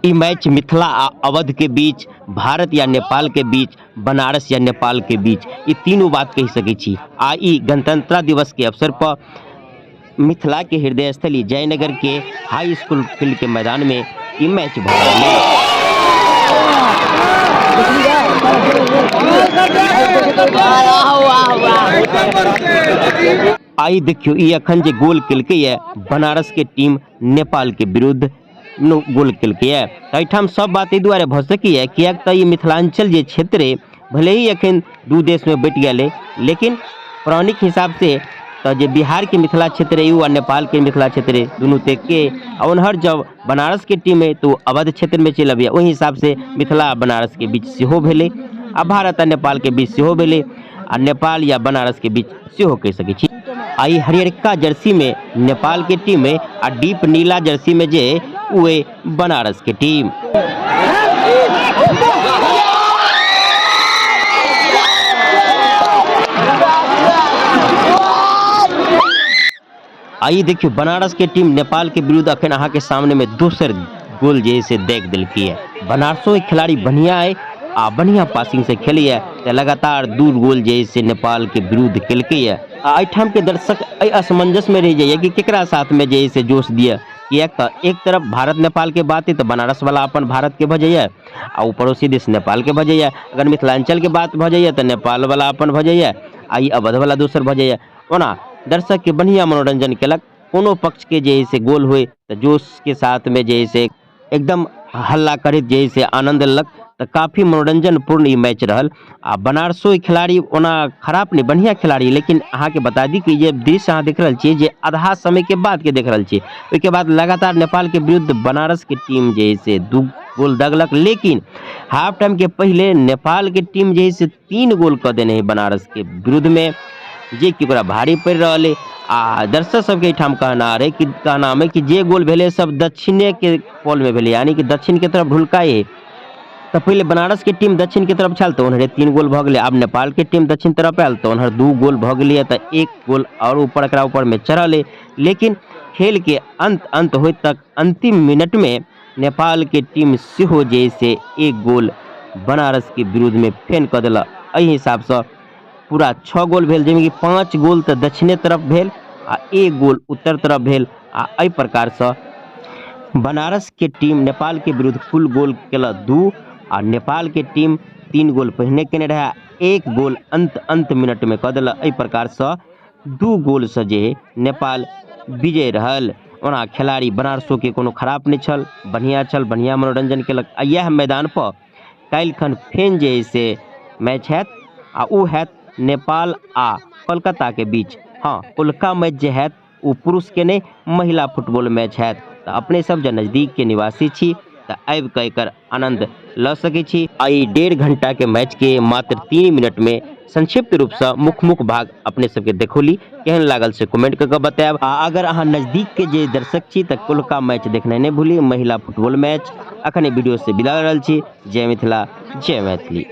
ई match Mithila आ अवध के बीच, भारत या नेपाल के बीच, बनारस या नेपाल के बीच, ई तीनू बात कहि सकै छी। आ ई गणतंत्रता दिवस के अवसर पर मिथिला के हृदय स्थली जयनगर के हाई स्कूल फील्ड के मैदान में ई मैच भऽ रहल अछि। आई देखियो ई अखन जे गोल केलकै ये बनारस के टीम नेपाल के विरुद्ध गोल केलकै ये। तऽ एहिठाम सब बात एहि दुआरे भऽ सकैए किएक तऽ ई मिथिलाञ्चल जे क्षेत्र अइ भले ही एखन दू देशमे बँटि गेल अइ, लेकिन पौराणिक हिसाबसँ तऽ जे बिहारके मिथिला क्षेत्र अइ ओ आ नेपालके मिथिला क्षेत्र अइ दुनू तऽ एके अइ। आ ओम्हर जब बनारसके टीम अइ तऽ ओ अवध क्षेत्रमे चलि अबैए, ओहि हिसाबसँ मिथिला आ बनारसके बीच सेहो भेलै आ भारत आ नेपालके बीच सेहो भेलै आ नेपाल या बनारसके बीच सेहो कहि सकै छी। आ ई हरियरका जर्सीमे नेपालके टीम अइ आ डीप नीला जर्सीमे जे अइ ओ अइ बनारसके टीम। आ ई देखियौ बनारस के टीम नेपाल के विरुद्ध अखन अहाँ के सामने में दोसर गोल जे है से देख देलकै है। बनारसो के खिलाड़ी बढ़िया है आ बढ़िया पासिंग से खेलैया तऽ लगातार दू गोल जे है से नेपाल के विरुद्ध केलकै है। आ एहिठाम के दर्शक एहि असमंजस में रहि जाइए कि केकरा साथ में जे है से जोश दिए, किएक तऽ एक तरफ भारत नेपाल के बात है तऽ बनारस वाला अपन भारत के भऽ जाइए आ ओ पड़ोसी देश नेपाल के भऽ जाइए। अगर मिथिलांचल के बात भऽ जाइए तऽ नेपाल वाला अपन भऽ जाइए आ ई अवध वाला दोसर भऽ जाइए। ओना दर्शकके बढ़िआँ मनोरञ्जन केलक, कोनो पक्षके जे है से गोल होइ तऽ जोशके साथमे जे है से एकदम हल्ला करैत जे है से आनन्द लेलक, तऽ काफी मनोरञ्जनपूर्ण ई मैच रहल। आ बनारसो के खिलाड़ी ओना खराब नहि, बढ़िआँ खिलाड़ी, लेकिन अहाँके बता दी कि जे दृश्य अहाँ देख रहल छियै जे आधा समयके बादके देख रहल छियै, ओहिके बाद लगातार नेपालके विरुद्ध बनारसके टीम जे है से 2 गोल दगलक, लेकिन हाफ टाइमके पहिले नेपालके टीम जे है से 3 गोल कऽ देने है बनारसके विरुद्धमे, जे कि ओकरा भारी पड़ि रहल है। आ दर्शक सबके एहिठाम कहना रहै कि कहनामे कि जे गोल भेलै सब दक्षिणेके पोलमे भेलै, यानी कि दक्षिणके तरफ ढुलकाइ है। तऽ पहिले बनारसके टीम दक्षिणके तरफ छल तऽ ओन्हरे 3 गोल भऽ गेलै, आब नेपालके टीम दक्षिण तरफ आयल तऽ ओन्हर 2 गोल भऽ गेलैए, तऽ 1 गोल आओर ऊपर एकरा ऊपरमे चढ़ल है। लेकिन खेलके अन्त अन्त होइत तक अन्तिम मिनटमे नेपालके टीम सेहो जे है से 1 गोल बनारसके विरुद्धमे फेन कऽ देलक। एहि हिसाबसँ पूरा 6 गोल भेल, जाहिमे कि 5 गोल तऽ दक्षिणे तरफ भेल आ 1 गोल उत्तर तरफ भेल। आ एहि प्रकारसँ बनारसके टीम नेपालके विरुद्ध कुल गोल केलक 2 आ नेपालके टीम 3 गोल पहिने केने रहए, 1 गोल अन्त अन्त मिनटमे कऽ देलक। एहि प्रकारसँ 2 गोलसँ जे नेपाल विजय रहल। ओना खिलाड़ी बनारसोके कोनो खराब नहि छल, बढ़िआँ छल, बढ़िआँ मनोरञ्जन केलक। आ इएह मैदानपर काल्हिखन फेन जे है से मैच हैत आ ओ हैत नेपाल आ कोलकाताके बीच। हँ, कोलका मैच जे हैत ओ पुरुषके नहि महिला फुटबॉल मैच हैत। तऽ अपने सब जे नजदीकके निवासी छी तऽ आबि कऽ एकर आनन्द लऽ सकै छी। आ ई 1.5 घंटाके मैचके मात्र 3 मिनटमे संक्षिप्त रूपसँ मुख्य मुख्य भाग अपने सबके देखौली, केहन लागल से कमेंट कऽ कऽ बतायब। आ अगर अहाँ नजदीकके जे दर्शक छी तऽ कोलका मैच देखनाइ नहि भूली, महिला फुटबॉल मैच। अखन ई वीडियो से विदा रहल छी। जय मिथिला, जय मैथिली।